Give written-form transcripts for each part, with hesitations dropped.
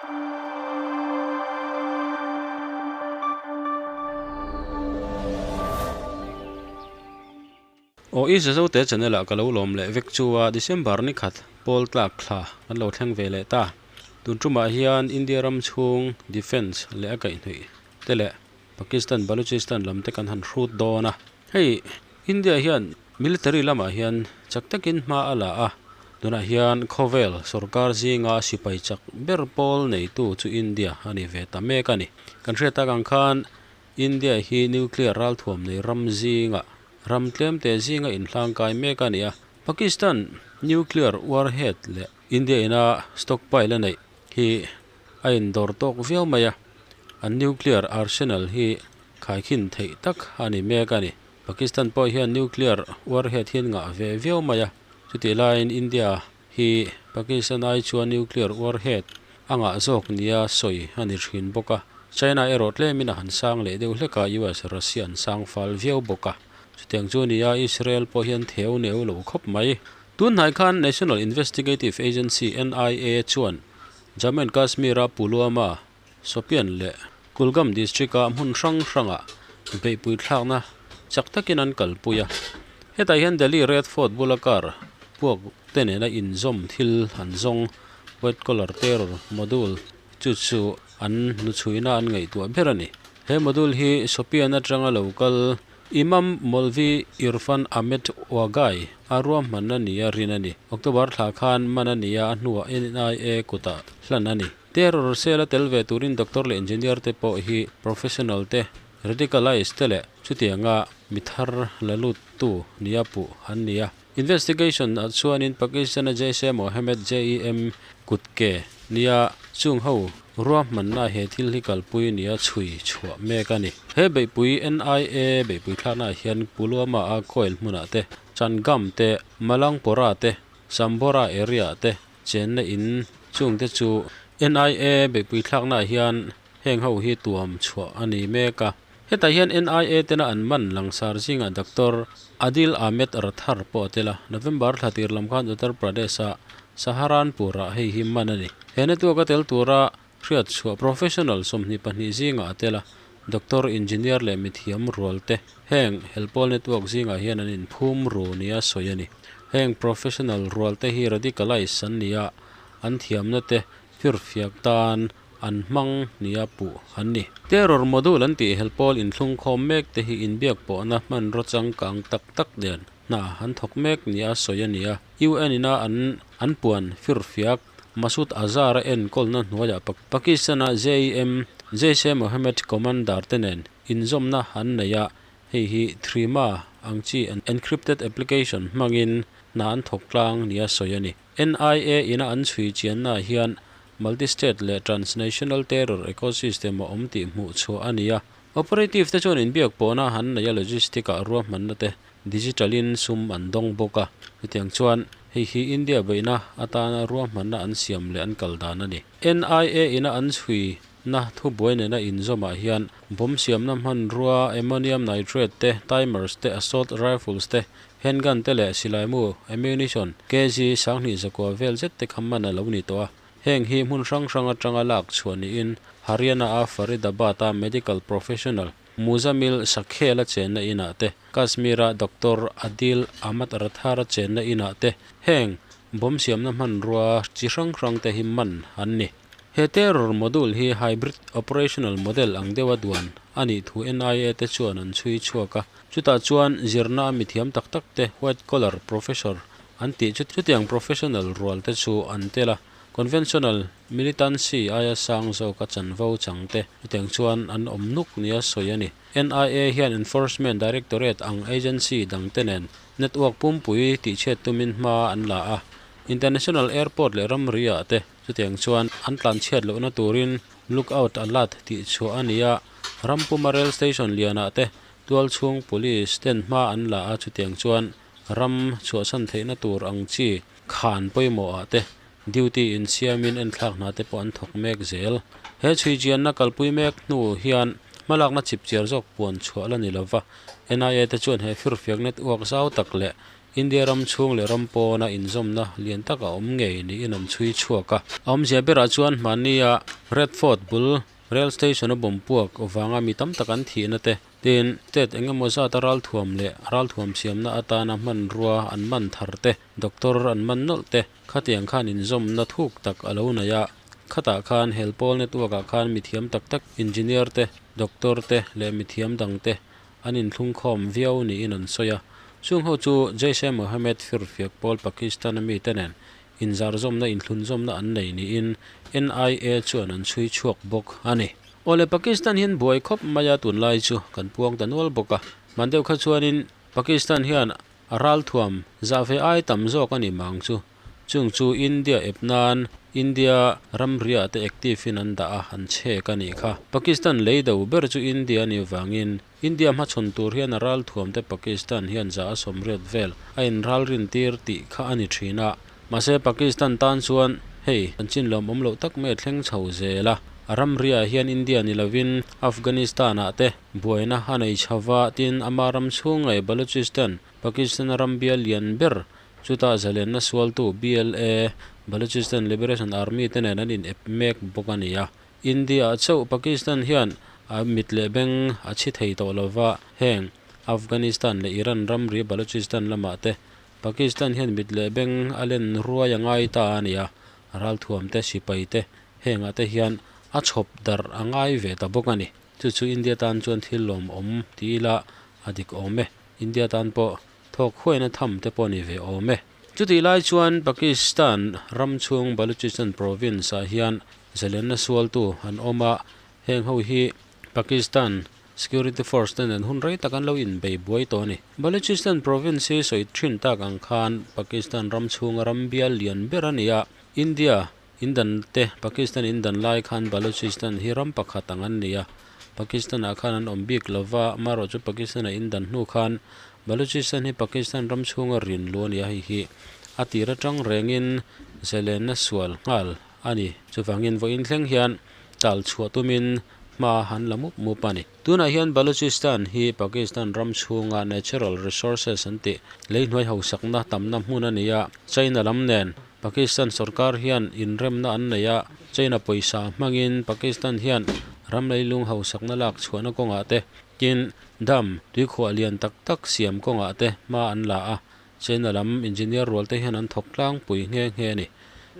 Aw i Zazote channel ah ka lo lawm leh vek chu a December ni khat pawl tlak thla kan lo thleng ve leh ta. Tun tumah hian India ram chhung defence leh a kaihhnawih te leh Pakistan Balochistan lam te kan han hrut dawn a. Hei India hian military lamah hian chak takin hma a la a, tunah hian khawvel sorkar zinga sipai chak ber pawl neitu chu India a ni ve ta mek a ni. Kan hriat tak ang khan India hi nuclear ralthuam nei ram zinga ram tlem te zinga inhlangkai mek a ni a. Pakistan nuclear warhead leh India ina stockpile a neih hi a indawr tawk viau mai a, an nuclear arsenal hi khaikhin theih tak a ni mek a ni. Pakistan pawh hian nuclear warhead hi an ngah ve viau mai a, chutih laiin India hi Pakistan ai chuan nuclear warhead a ngah zawk nia sawi a ni thin bawk a. China erawh tlemin a han sang leh deuh hlek a, US, Russia an sang fal viau bawk a. Chutiang chu nia Israel pawh hian theu neu lo khawp mai. Tun hnai khan National Investigative Agency, NIA, chuan Jammu and Kashmir-a Pulwama, Shopian leh Kulgam district-a hmun hrang hrangah beihpui thlakna chak takin an kalpui a. Hetah hian Delhi Red Fort bula car puak te nena inzawm thil an zawng, white collar terror module chu chu an hnuchhuina an ngaihtuah ber a ni. He module hi Shopian atanga lo kal Imam Molvi Irfan Ahmed Wagai a ruahman a ni a rin a ni. October thla khan man a ni a, a hnuah NIA kutah hlan a ni. Terror cell a tel ve turin doctor leh engineer te pawh hi professional te, radicalized te leh chutianga mi thar la lut tu nia puh an ni a. Investigation ah chuanin Pakistan-a Jaish-e-Mohammed, JEM, kut ke nia chung ho ruahmanna he thil hi kalpui nia chhui chhuah mek a ni. He beihpui NIA beihpui thlaknaah hian Pulwama a coil hmunah te, Changam te, Malangpora te, Sambora area ah te chenna in chung te chu NIA beihpui thlaknaah hian heng ho hi tuam chhuah a ni mek a. Hetah hian NIA tena an man langsar zingah Doctor Adil Ahmed Rathar pawh a tel a, November thla tir lam khan Uttar Pradesh-a Saharanpur-ah hei hi man a ni. He network a tel tura hriat chhuah professional 22 zingah a tel a, doctor, engineer leh mithiam rual te heng helpawl network zingah hian an inphum ru nia sawi a ni. Heng professional rual te hi radicalized an ni a, an thiamna te firfiak tan an hmang nia puh an ni. Terror module an tih helpawl inthlungkhawm mek te hi inbiak pawhna hmanraw changkang tak tak nen hna an thawk mek nia sawi a ni a. UN ina an an puan firfiak Masood Azhar a enkawlna hnuaiah Pakistan-a JEM, Jaish-e-Mohammed commander te nen inzawmna an nei a, hei hi Threema ang chi encrypted application hmangin hna an thawk tlang nia sawi a ni. NIA ina an chhui chiannaah hian Multi-state leh transnational terror ecosystem a awm tih hmuh chhuah a ni a. Operative te chuan inbiak pawhna an nei a, logistic ah ruahmanna te digital in sum an dawng bawk a. Chutiang chuan hei hi India beihna atana ruahmanna an siam leh an kal dan a ni. NIA ina an chhui na thubuai nena inzawmah hian bomb siamna hmanrua ammonium nitrate te, timers te, assault rifles te, handgun te leh silaimu, ammunition, kg 2100 vel zet te kha man a lo ni tawh a. Heng hi hmun hrang hrang atanga lak chhuah niin Haryana-a Faridabad-a medical professional Muzamil Sakhel-a chenna inah te, Kashmir-a Doctor Adil Ahmad Rathar-a chenna inah te heng bomb siamna hmanrua chi hrang hrang te hi man an ni. He terror module hi hybrid operational model ang deuha duan a nih thu NIA te chuan an chhui chhuak a. Chutah chuan zirna a mithiam tak tak te white collar professor an tih chu chutiang professional rual te chu an tel a, conventional militancy aia sang zawka chanvo chang te chutiang chuan an awm nuk nia sawi a ni. NIA hian Enforcement Directorate ang agency dang te nen network pumpui tihchhiat tumin hma an la a, international airport leh ramri ah te chutiang chuan an tlanchhiat lohna turin lookout alert tih chhuah a ni a, Rampuma rail station lianah te tualchhung police ten hma an la a, chutiang chuan ram chhuahsan theihna tur ang chi khan pawimawh ah te duty insiamin enthlak hna te pawh an thawk mek zel. He chhuichianna kalpui mek hnu hian hmalakna chipchiar zawk puan chhuah la ni lova, NIA te chuan he firfiak network zau tak leh India ram chhung leh ram pawna inzawmna lian tak a awm ngei niin an chhui chhuak a. A awmzia berah chuan hmannia Red Fort bul Rail station a bomb puak vanga mi tam tak an thihna te, tin state eng emaw zata ralthuam leh ralthuam siamna atana hmanrua an man thar te, doctor an man nawlh te, khatiang khan inzawmna thuk tak a lo nei a. Khatah khan hel pawl network ah khan mithiam tak tak engineer te, doctor te leh mithiam dang te an inthlungkhawm viau niin an sawi a. Chung ho chu Jaish-e-Mohammed firfiak pawl Pakistan a mite nen Inzarzawmna inthlunzawmna an nei niin NIA chuan an chhui chhuak bawk a ni. Awle Pakistan hian buai khawp mai a tunlai chu kan puang ta nual bawk a. Hman deuh kha chuanin Pakistan hian a ralthuam zah ve ai tam zawk a ni mang chu. Chung chu India ep nan India ramriah te active in an dah a an chhek a nih kha. Pakistan lei do ber chu India a nih vangin India hmachhawn tur hian a ralthuam te Pakistan hian za a 80 vel a inralrin tir tih kha a ni thin a. Mahse Pakistan tan chuan hei an chin lawm awm loh tak mai a thleng chho zel a. A ramriah hian India ni lovin Afghanistan ah te buaina a nei chho va tin ama ram chhung ngei Balochistan, Pakistan a ram bial lian ber chutah zalenna sualtu BLA, Balochistan Liberation Army te nen an in ep mek bawk a ni a. India chauh Pakistan hian a mit leh beng a chhi thei tawh lo va, heng Afghanistan leh Iran ramri Balochistan lamah te Pakistan hian mit leh beng a len ruai a ngai ta a ni a, ralthuam te sipai te hengah te hian a chhawp darh a ngai ve ta bawk a ni. Chu chu India tan chuan thil lawmawm ti ila a dik awm e. India tan pawh thawk huaina tham te pawh a ni ve awm e. Chutih lai chuan Pakistan ram chhung Balochistan province ah hian zalenna sualtu an awm a, heng ho hi Pakistan security force te nen hun rei tak an lo inbei buai tawh a ni. Balochistan province hi sawi thin tak ang khan Pakistan ram chhunga ram bial lian ber a ni a, India indan te Pakistan indan lai khan Balochistan hi ram pakhat ang an ni a, Pakistan ah khan an awm bik lova, amaherawh chu Pakistan a indan hnu khan Balochistan hi Pakistan ram chhunga rin lu a ni a, hei hi a tir atang rengin zalenna sual nghal a ni. Chuvangin vawiin thleng hian tal chhuah tumin hma an la mup mup a ni. Tunah hian Balochistan hi Pakistan ram chhunga natural resources an tih leihnuai hausakna tamna hmun a ni a, China lam nen Pakistan sorkar hian inremna an nei a, China pawisa hmangin Pakistan hian ram leilung hausakna lak chhuahna kawngah te, tin dam tuikhuah lian tak tak siam kawngah te hma an la a, China lam engineer rual te hian an thawk tlangpui nghe nghe a ni.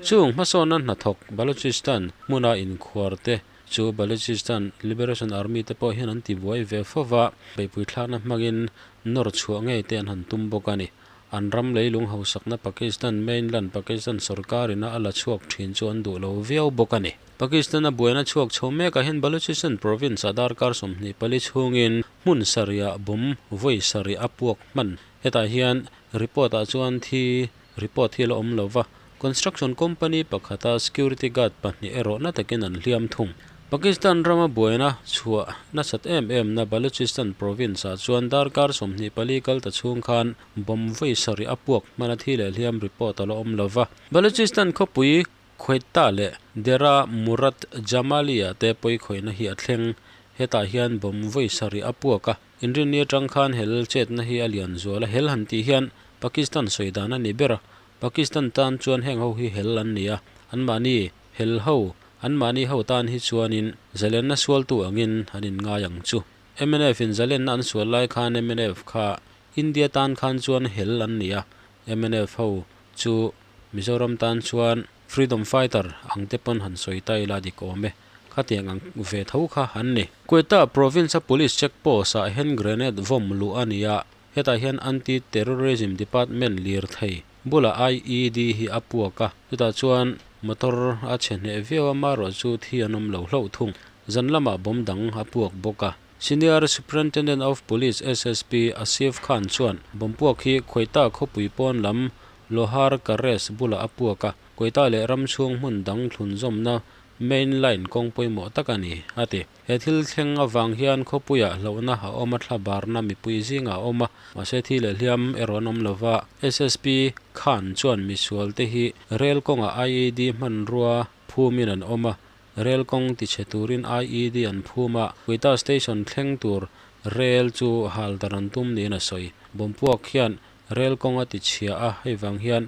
Chung hmasawnna hnathawk Balochistan hmuna inkhuar te chu Balochistan Liberation Army te pawh hian an ti buai ve fo va, beihpui thlakna hmangin nawr chhuah ngei te an han tum bawk a ni. An ram leilung hausakna Pakistan mainland Pakistan sorkarina a la chhuak thin chu an duh lo viau bawk a ni. Pakistan a buaina chhuak chho mekah hian Balochistan province ah darkar 24 chhungin hmun sarihah bomb vawi sarih a puak hman. Hetah hian report ah chuan thi report hi a la awm lo va, Construction company pakhata security guard pahnih erawh na takin an hliam thung. Pakistan rama buaina chhuah nasat em em na Balochistan province ah chuan darkar 24 kal ta chhung khan bomb vawi sarih a puak hmana thi leh hliam report a la awm lo va. Balochistan khawpui Quetta leh Dera Murad Jamali-ah te pawikhawihna hi a thleng. Hetah hian bomb vawi sarih a puak a, inrinni atang khan hel chetna hi a lian zual a, hel han tih hian Pakistan sawi dan a ni ber a, Pakistan tan chuan heng ho hi hel an ni a, anmahni hel ho, anmahni ho tan hi chuanin zalenna sualtu angin an inngai ang chu. Mnf in zalenna an sual lai khan mnf kha India tan khan chuan hel an ni a, mnf ho chu Mizoram tan chuan freedom fighter ang te pawn han sawi ta ila dik awm e, khatiang ang ve tho kha an ni. Quetta province a police check post ah hand grenade vawm luh a ni a, Hetah hian Anti-Terrorism Department lirthei bulah IED hi a puak a, chutah chuan motor a chhe hneh viau a, marawh chu thi an awm lo hlauh thung. Zan lamah bomb dang a puak bawk a. Senior Superintendent of Police, SSP, Asif Khan chuan bomb puak hi Quetta khawpui pawn lam Lohar Karez bulah a puak a, Quetta leh ram chhung hmun dang thlunzawmna main line kawng pawimawh tak a ni, a ti. He thil thleng avang hian khawpuiah hlauhna a awm a, thla barna mipui zingah a awm a, mahse thi leh hliam erawh an awm lo va. SSP Khan chuan misualte hi rel kawngah IED hmanrua phumin an awm a, rel kawng tichhe turin IED an phum a, Quetta station thleng tur rel chu hal dar an tum niin a sawi. Bomb puak hian Rel kawng a tichhia a, hei vang hian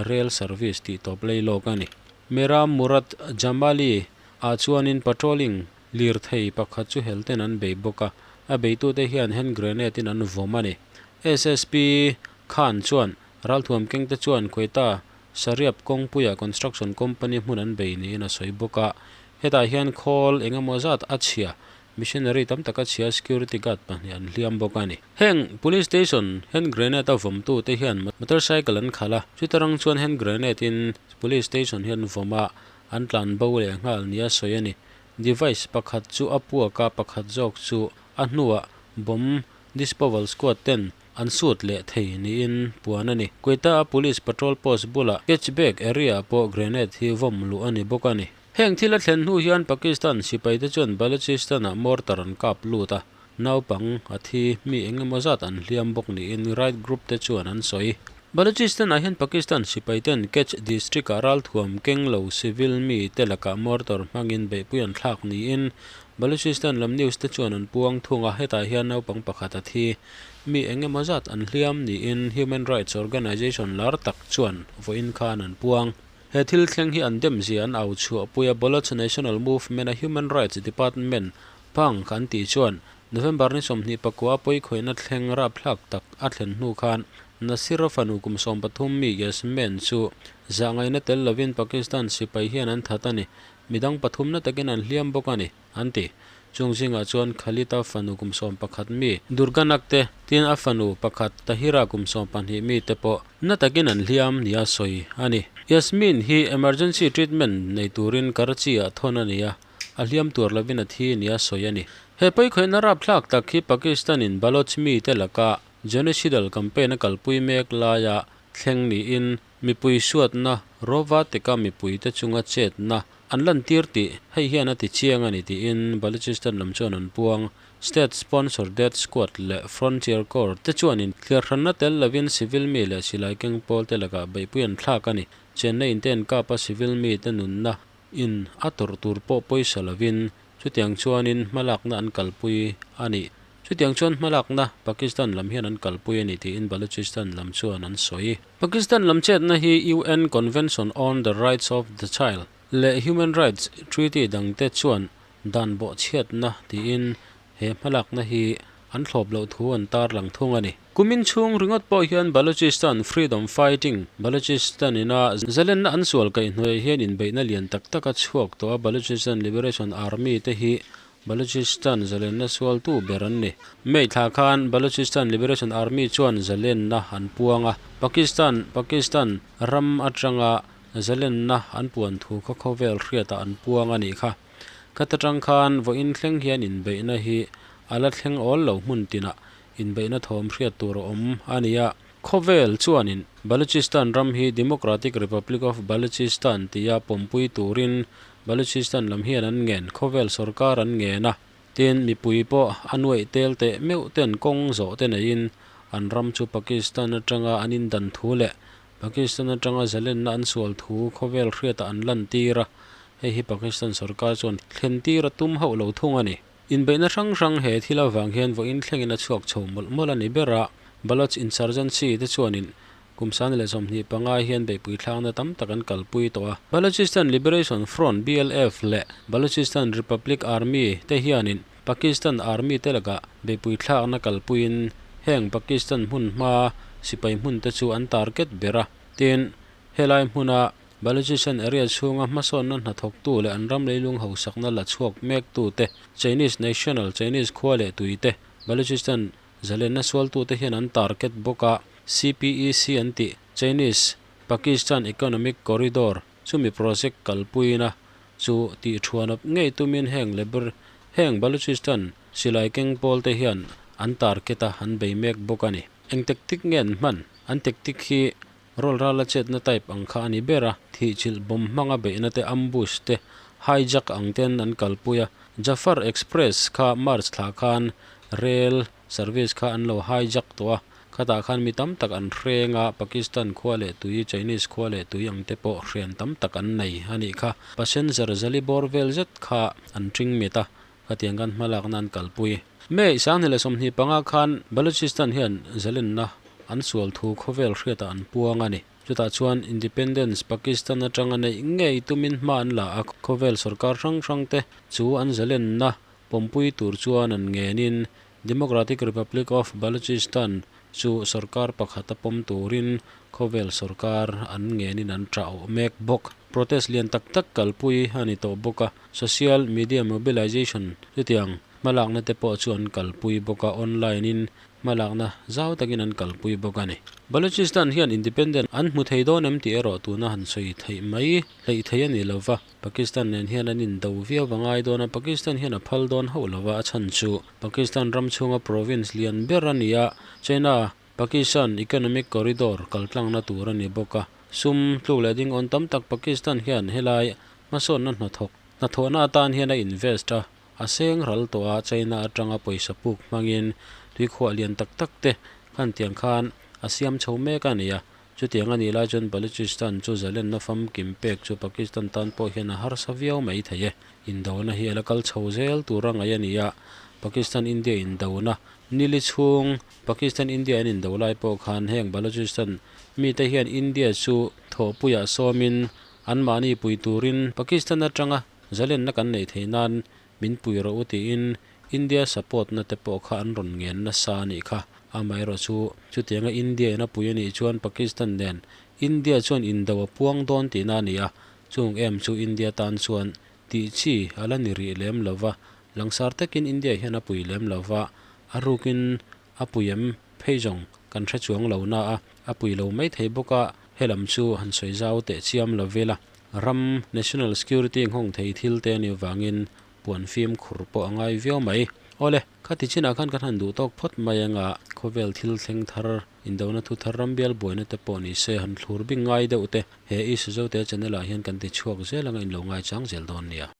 rel service tih tawp lei lawk a ni. Mera Murad Jamali ah chuanin patrolling lirthei pakhat chu helten an bei bawk a, a beitute hian hand grenade in an vawm a ni. SSP Khan chuan ralthuam kengte chuan Quetta Sariap kawngpuia construction company hmun an bei niin a sawi bawk a, hetah hian khawl eng emaw zat a chhia, missionary tam taka chhia security guard pahnih an hliam bawk a ni. Heng police station hand grenade a vawmtu te hian motorcycle an khalh a, chuta rang chuan hand grenade in police station hi an vawm a, an tlan bo leh nghal nia sawi a ni. Device pakhat chu a puak a, pakhat zawk chu a hnuah bomb dispoval squad ten an sut leh thei niin puan a ni. Quetta a police patrol post bulah Ketchbag area ah pawh grenade hi vawm luh a ni bawk a ni. Heng thil a thlen hnu hian Pakistan sipaite chuan Balochistan ah mortar an kap lut a, naupang a thi mi eng emaw zat an hliam bawk niin right group te chuan an sawi. Balochistan ah hian Pakistan sipaiten Kech district ah ralthuam keng lo civil mi te lakah mortar hmangin beihpui an thlak niin Balochistan lam news te chuan an puang thung a, hetah hian naupang pakhat a thi. Mi eng emaw zat an hliam niin human rights organization lar tak chuan vawiin khan an puang. He thil thleng hi an dem zia an au chhuahpui a, Baloch National Movement a Human Rights Department, Pang, an tih chuan November ni 24 a pawikhawihna thleng rapthlak tak a thlen hnu khan Nasir-a fanu kum 13 mi Yasmeen chu zahngaihna tel lovin Pakistan sipai hian an that a ni. Midang pathumna takin an hliam bawk a ni, an ti. Chung zingah chuan Khalid-a fanu kum 11 mi, Durganak te, tin a fanu pakhat Tahira kum 12 mi te pawh na takin an hliam nia sawi a ni. Yasmin hi emergency treatment nei turin Karachi-ah thawn a ni a, a hliam tur lovin a thi nia sawi a ni. He pawikhawihna rapthlak tak hi Pakistan-in Baloch mite laka genocidal campaign a kalpui mek laia thleng niin Mipui suatna, rawva teka mipuite chunga chetna an lantir tih hei hian a ti chiang a ni tiin Balochistan lam chuan an puang. State sponsor death squad leh Frontier Corps te chuanin thliarhranna tel lovin civil mi leh silai keng pawl te lakah beihpui an thlak a ni. Chenna in te an kap a civil mi te nunna in a tawrh tur pawh pawisa lovin Chutiang chuanin hmalakna an kalpui a ni. Chutiang chuan hmalakna Pakistan lam hian an kalpui a ni tiin Balochistan lam chuan an sawi. Pakistan lam chetna hi UN Convention on the Rights of the Child leh Human Rights Treaty dangte chuan dan bawhchhiatna tiin he hmalakna hi an thlawp loh thu an tarlang thung a ni. Kumin chhung ringawt pawh hian Balochistan Freedom Fighting, Balochistan ina zalenna an sual kaihhnuaiah hian inbeihna lian tak tak a chhuak tawh a, Balochistan Liberation Army te hi Balochistan zalenna sualtu ber an ni. May thla khan Balochistan Liberation Army chuan zalenna an puang a, Pakistan Pakistan ram atanga zalenna an puan thu kha khawvel hriatah an puang a nih kha. Khat atang khan vawiin thleng hian inbeihna hi a la thleng awl lo hmun tinah inbeihna thawm hriat tur a awm a ni a. Khawvel chuanin Balochistan ram hi Democratic Republic of Balochistan tia pawmpui turin Balochistan lam hian an ngen, khawvel sorkar an ngen a. Tin, mipui pawh a nuaih tel teh meuh ten kawng zawh te neiin an ram chu Pakistan atanga an indan thu leh Pakistan atanga zalenna an sual thu khawvel hriatah an lantir a, hei hi Pakistan sorkar chuan thlen tir a tum hauh lo thung a ni. Inbeihna hrang hrang he thil avang hian vawiin thlengin a chhuak chho mawlh mawlh a ni ber a, Baloch Insurgency te chuanin kum 2025 hian beihpui thlakna tam tak an kalpui tawh a. Balochistan Liberation Front, BLF, leh Balochistan Republic Army te hianin Pakistan Army te lakah beihpui thlakna kalpuiin heng Pakistan hmun hma sipai hmun te chu an target ber a. Tin, helai hmuna Balochistan area chhunga hmasawnna hnathawktu leh an ram leilung hausakna la chhuak mektu te, Chinese National, Chinese khua leh tui te, Balochistan zalenna sualtute hian an target bawk a, CPEC an tih, Chinese Pakistan Economic Corridor, chumi project kalpuina chu tih thuanawp ngei tumin heng leber heng Balochistan silai keng pawl te hian an target a, an bei mek bawk a ni. Eng tactic nge an hman? An tactic hi Roll rala chetna type ang kha a ni ber a, thihchilh bomb hmanga beihna te, ambush te, hijack ang ten an kalpui a. Jaffar Express kha March thla khan rail service kha an lo hijack tawh a, khatah khan mi tam tak an hreng a, Pakistan khua leh tui, Chinese khua leh tui ang te pawh hrian tam tak an nei a nih kha. Passenger zali bawr vel zet kha an ṭing mit a, khatiang khan hmalakna an kalpui. May 2025 khan Balochistan hian zalenna. an sual thu khawvel hriatah an puang a ni. Chutah chuan Independence Pakistan atanga neih ngei tumin hma an la a, khawvel sorkar hrang hrangte chu an zalenna pawmpui tur chuan an ngenin Democratic Republic of Balochistan chu sorkar pakhata pawm turin khawvel sorkar an ngenin an tah awh mek bawk. Protest lian tak tak kalpui a ni tawh bawk a, social media mobilization chutiang hmalakna te pawh chu an kalpui bawk a, online in hmalakna zau takin an kalpui bawk a ni. Balochistan hian independent an hmu thei dawn em tih erawh tuna han sawi theih mai hleih thei a ni lo va, Pakistan nen hian an indo viau va ngai dawn a, Pakistan hian a phal dawn hauh lo va, a chhan chu Pakistan ram chhunga province lian ber a ni a, China Pakistan Economic Corridor kaltlangna tur a ni bawk a, sum tluk leh ding awn tam tak Pakistan hian helai hmasawnna hnathawk hnathawhna atan hian a invest a, A seng ral tawh a, China atanga pawisa puk hmangin tuikhuah lian tak tak te khan tiang khan a siam chho mek a ni a. Chutiang a nih lai chuan Balochistan chu zalenna famkim pek chu Pakistan tan pawh hian a harsa viau mai thei e. Indona hi a la kal chho zel tur a ngaih a ni a, Pakistan-India indona nili chhung Pakistan-India an indo lai pawh khan heng Balochistan mite hian India chu thawhpuiah sawmin anmahni pui turin Pakistan atanga Zalenna kan neih theih nan min pui rawh u tiin India support na te pawh kha an rawn ngen nasa a nih kha. Amaherawh chu chutianga India in a pui a nih chuan Pakistan nen India chuan indo a puang dawn tihna a ni a, chung em chu India tan chuan tih chi a la ni rih lem lo va, langsar takin India hian a pui lem lo va, a rukin a pui em phei zawng kan hre chuang lo na a, a pui lo mai thei bawk a, helam chu han sawi zau teh chiam lo vela. Ram national security nghawng thei thil te a nih vangin puan fim khur pawh a ngai viau mai. Awle, khati chinah khan kan han duh tawk phawt mai anga khawvel thil thleng thar, indona thu thar rambial buaina te pawh ni se han thlur bing ngai deuh te he Isuzote channel ah hian kan ti chhuak zel anga in lo ngaichang zel dawn nia.